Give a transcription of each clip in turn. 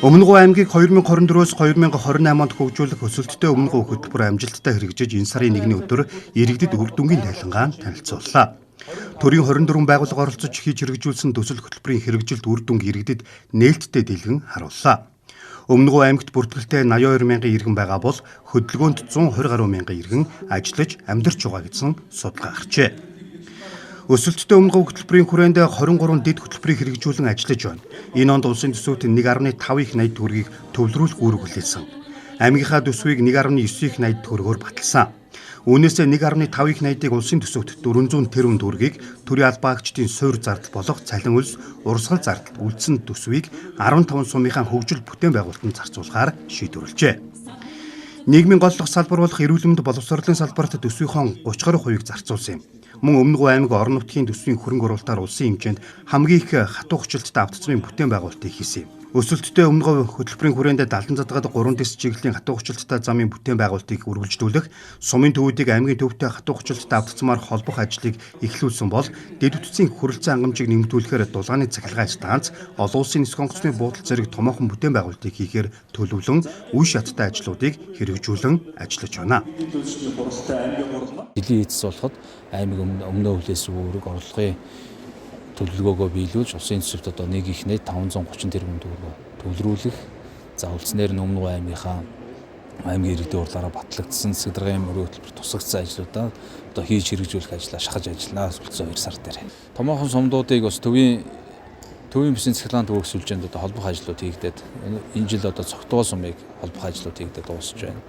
Өмнө Говь аймгийг 2024-өөс 2028 онд хөгжүүлэх өсөлттэй Өмнө Говь хөтөлбөр амжилттай хэрэгжиж энэ сарын 1-ний өдөр иргэдэд үр дүнгийн тайлангаа танилцууллаа. Төрийн 24 байгууллага оролцож хийж хэрэгжүүлсэн төсөл хөтөлбөрийн хэрэгжилт үр дүнг иргэдэд нээлттэй дэлгэн харууллаа. Өмнө Говь аймагт бүртгэлтэй 82 мянган иргэн байгаа бол хөдөлгөөнд 120 гаруй мянган иргэн ажиллаж амьдарч байгаа гэсэн судалгаа гарчээ. Өсөлттэй Өмнө Говь хөтөлбөрийн хүрээнд 23 дэд хөтөлбөрийг хэрэгжүүлэн ажиллаж байна. Энэ онд улсын төсөвт 1.5 их 80 төгрөгийг төвлөрүүлэх үүрэг хүлээсэн. Аймгийнхаа төсвийг 1.9 их 80 төгрөгөөр баталсан. Үүнээс 1.5 их 80-ыг улсын төсөвт 400 тэрбум төгрөгийг төрийн албаагчдын суур зардал болох цалин үлс, урсгал зардал үлдсэн төсвийг 15 сумынхаа хөгжил бүтээн байгуулалтанд зарцуулахаар шийдвэрлэжээ. Нийгмийн голлох салбар болох эрүүл мэнд боловсролын салбарт төсвийнхөө 30 гаруй хувийг зарцуулсан юм. Мөн Өмнө Говь аймаг орон нутгийн төсвийн хөрөнгө оруулалтаар улсын хэмжээнд хамгийн их хатуу хүчлэлттэй автцмын бүтээн байгуулалтыг хийсэн юм. Өсөлттэй Өмнө Говь хөтөлбөрийн хүрээнд Далан задгаад 3 дэс чиглэлийн хатуу хүчлэлттэй замын бүтээн байгуулалтыг үргэлжлүүлэх, сумын төвүүдийг аймгийн төвтэй хатуу хүчлэлттэй автцмаар холбох ажлыг эхлүүлсэн бол дэд бүтцийн хүрэлцэн хангамжийг нэмэгдүүлэхээр дулааны цахилгаан станц, олон улсын нисэх онгоцны буудал зэрэг томоохон бүтээн байгуулалтыг хийхээр төлөвлөн үе шаттай ажлуудыг хэрэгжүүлэн ажиллаж байна. Жилийн эцэс болоход аймаг өмнөө хүлээсэн үүрэг орлогын төлөвлөгөөгөө биелүүлж улсын төсөвт одоо нэг их нийт 530 тэрбум төгрөгөөр төвлөрүүлэх. За үлдснээр нь Өмнө Говь аймгийнхаа аймгийн иргэдийн хурлаараа батлагдсан засаг даргын мөрийн хөтөлбөр тусгагдсан ажлуудаа одоо хийж хэрэгжүүлэх ажлаа шахаж ажиллана үлдсэн 2 сар дээр. Томоохон сумдуудыг бас төвийн бүсийн цахилгаан төвөх сүлжээнд одоо холбох ажлууд хийгдээд энэ жил одоо Цогтугай сумыг холбох ажлууд хийгдээд дуусч байна.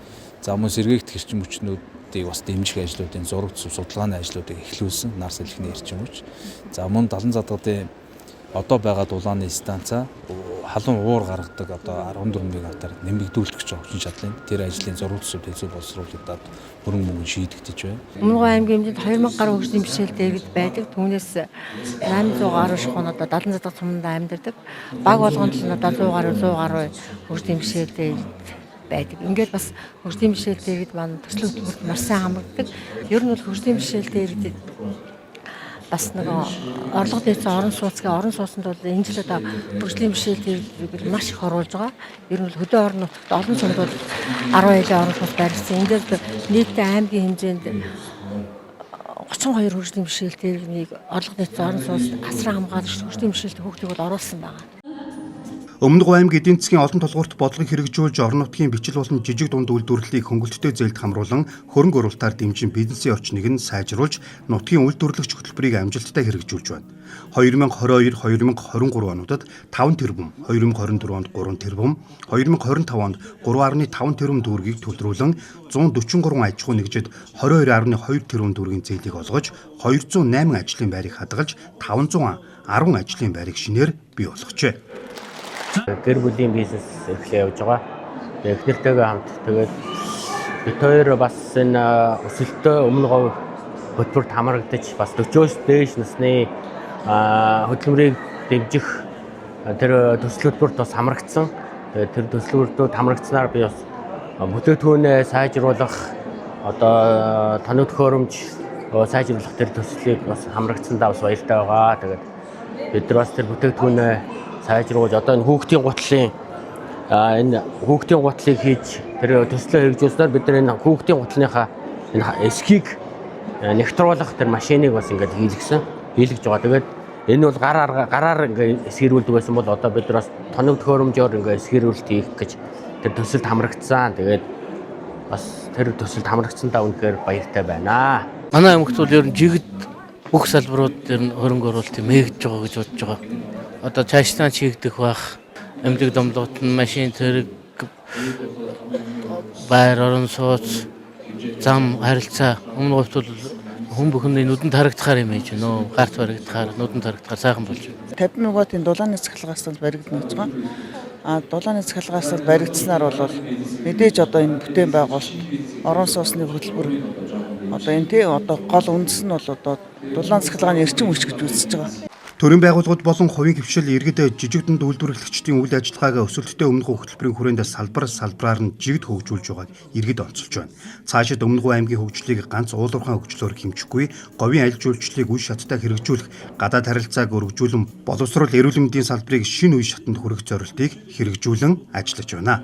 За мөн сэргээгдэх эрчим хүчнүүдийг бас дэмжих ажлуудын зураг судалгааны ажлуудыг эхлүүлсэн нар сэлхний эрчим хүч. За мөн Далан задгадын одоо байгаа дулааны станцаа халуун уур гаргадаг одоо 14 мегаваттаар нэмэгдүүлэх гэж байгаа хүчин чадлын тэр ажлын зураг төсөв дэвзүү боловсруулагдаад хөрөнгө мөнгө шийдэгдэж байна. Өмнө Говь аймгийн хэмжээнд 2000 гаруй хөгжлийн бэрхшээлтэй иргэд байдаг. Түүнээс 800 гаруй шахуу одоо Далан задгад суманд амьдардаг. Баг болгонд л одоо 100 гаруй хөгжлийн бэрхшээлтэй иргэд байдаг. Ингээд бас хөгжлийн бэрхшээлтэй иргэд маань төслийн хөтөлбөрт маш сайн хамрагддаг. Ер нь бол хөгжлийн бэрхшээлтэй иргэдэд бас нэг орлого дээдсэн орон сууцгийн орон сууцнд бол энэ жил одоо хөгжлийн бэрхшээлтэй иргэдийг маш их оруулж байгаа. Ер нь бол хөдөө орон нутагт олон сумд бол 10 айлын орон сууц баригдсан. Ингээд нийтдээ аймгийн хэмжээнд 32 хөгжлийн бэрхшээлтэй иргэнийг орлого дээдсэн орон сууцд асран хамгаалагч хөгжлийн бэрхшээлтэй хүүхдийг бол оруулсан байгаа. Өмнө Говь аймаг эдийн засгийн олон тулгуурт бодлогыг хэрэгжүүлж орон нутгийн бичил болон жижиг дунд үйлдвэрлэлийг хөнгөлөлттэй зээлд хамруулан хөрөнгө оруулалтаар дэмжин бизнесийн орчныг нь сайжруулж нутгийн үйлдвэрлэгч хөтөлбөрийг амжилттай хэрэгжүүлж байна. 2022-2023 онуудад 5 тэрбум, 2024 онд 3 тэрбум, 2025 онд 3.5 тэрбум төгрөгийг төлрүүлэн 143 аж ахуй нэгжид 22.2 тэрбум төгрөгийн зээлийг олгож 208 ажлын байрыг хадгалж 510 ажлын байрыг шинээр бий болгожээ. Гэр бүлийн бизнес эрхлээ явж байгаа. Тэгээ эхнэртэйгээ хамт тэгээд бид хоёр бас энэ өсөлтөө Өмнө Говь хөтөлбөрт хамрагдаж бас 40-оос дээш насны хөдөлмөрийг дэмжих тэр төсөл хөтөлбөрт бас хамрагдсан. Тэгээд тэр төсөл хөтөлбөртүүд хамрагдсанаар би бас бүтээгдэхүүнээ сайжруулах одоо тоног төхөөрөмж сайжруулах тэр төслийг бас хамрагдсандаа бас баяртай байгаа. Тэгээд бид нар бас тэр бүтээгдэхүүнээ сайжруулж одоо энэ хүүхдийн гутлын энэ хүүхдийн гутлыг хийж тэр төслөө хэрэгжүүлснээр бид нар энэ хүүхдийн гутлынхаа энэ эсхийг нэгтруулах тэр машиныг бас ингээд хийлгэж байгаа. Тэгээд энэ бол гараар ингээд эсгэрүүлдэг байсан бол одоо бид нар бас тоног төхөөрөмжөөр ингээд эсгэрүүлэлт хийх гэж тэр төсөлд хамрагдсан. Тэгээд бас тэр төсөлд хамрагдсандаа үнэхээр баяртай байна. Манай аймагт бол ер нь жигд бүх салбарууд ер нь хөрөнгө оруулалт мээгдэж байгаа гэж бодож байгаа. Одоо цаашдаа чигдэх байх, эмнэлэг домлогт нь машин зэрэг байр орон сууц зам харилцаа өмнө говьт бол хүн бүхний нүдэнд харагдахаар юм хийж байна. Гарт баригдахаар, нүдэнд харагдахаар сайхан болж байна. 50 мегаваттын дулааны цахилгаан станц баригдана гэж байгаа. Дулааны цахилгаан станц баригдсанаар бол мэдээж одоо энэ бүтээн байгуулалт, орон сууцны хөтөлбөр одоо энэ тий одоо гол үндэс нь бол одоо дулаан цахилгааны эрчим хүч гэж үзэж байгаа. Төрийн байгууллагууд болон хувийн хвшил, иргэд, жижиг дунд үйлдвэрлэгчдийн үйл ажиллагааг өсөлттэй Өмнө Говь хөтөлбөрийн хүрээнд салбар салбараар нь жигд хөгжүүлж байгааг иргэд онцолж байна. Цаашид Өмнө Говь аймгийн хөгжлийг ганц уулуурхайн хөгжлөөр хэмжихгүй, говийн аль үйлчлэлийг үе шаттай хэрэгжүүлэх, гадаад харилцааг өргөжүүлэн боловсрол, эрүүл мэндийн салбарыг шинэ үе шатанд хүргэх зорилтыг хэрэгжүүлэн ажиллаж байна.